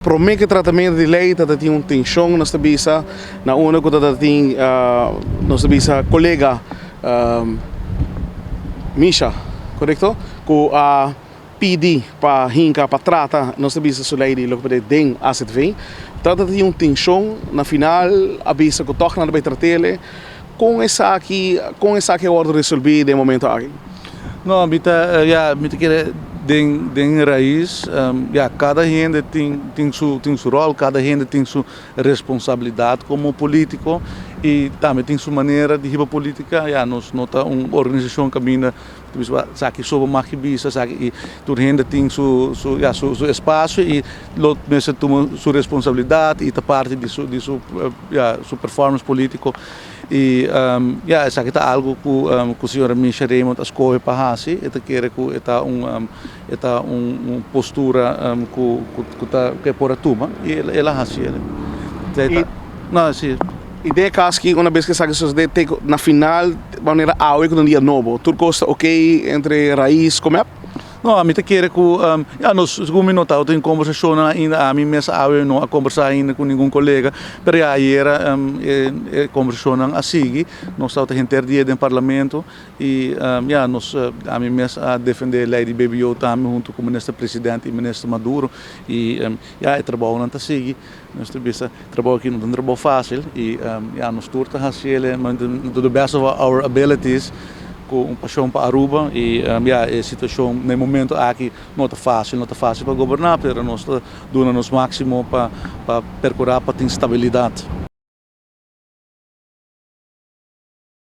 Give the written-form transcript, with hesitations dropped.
Prome ku tratamentu di lei ta tin un tenshon nos ta bisa na unda ku ta tin nos ta bisa kolega Misha korekto ku a pidi pa hinka pa trata nos ta bisa su lei di loke por den AZV ta tin un tenshon na final a bisa ku tòg nan ta bai trat'el. Kon esaki kon esaki a wòrdu resolví den e momento aki? No, mi ta ya mi ta kere den den rais ya kada hende tin tin su tin su ròl, kada hende tin su responsabilidat komo polítiko i tambe tin su manera di hiba polítika. Ya nos no ta un organisashon kaminda ta bisa esaki so bo mag ki bisa esaki i tur hende tin su su ya su su espasio i lo mester tuma su responsabilidat i ta parti di su di su ya su performance politico y ya esaki ta algo cu cu señora Misha Raymond a scoge pa haci e ta kere cu e ta un e ta un postura cu cu ta cu e por a tuma y el a haci el y no si. Y den e cas aki una bes cu esaki sucede te cu na final manera awe cu ta un dia nobo tur cos ta ok entre Raiz cu mep? No, ami ta kere ku, ya, nos segun mi no tabata tin kombersashonnan ainda, ami mes awe no a kombersá ainda ku ningun kolega, pero ya ayera e e kombersashonnan a sigui, nos tabata henter dia den parlamento i ya nos ami mes a defendé e lei di BBO tambe huntu ku minister presidente i minister Maduro i ya e trabounan ta sigui, nos ta bisa e trabou aki no ta un trabou fásil i ya nos tur ta hasi el to the best of our abilities ku un pashon pa Aruba i ya e situashon na e momento aki no ta fásil, no ta fásil pa goberná pero nos ta duna nos máksimo pa pa perkurá pa tin stabilidat.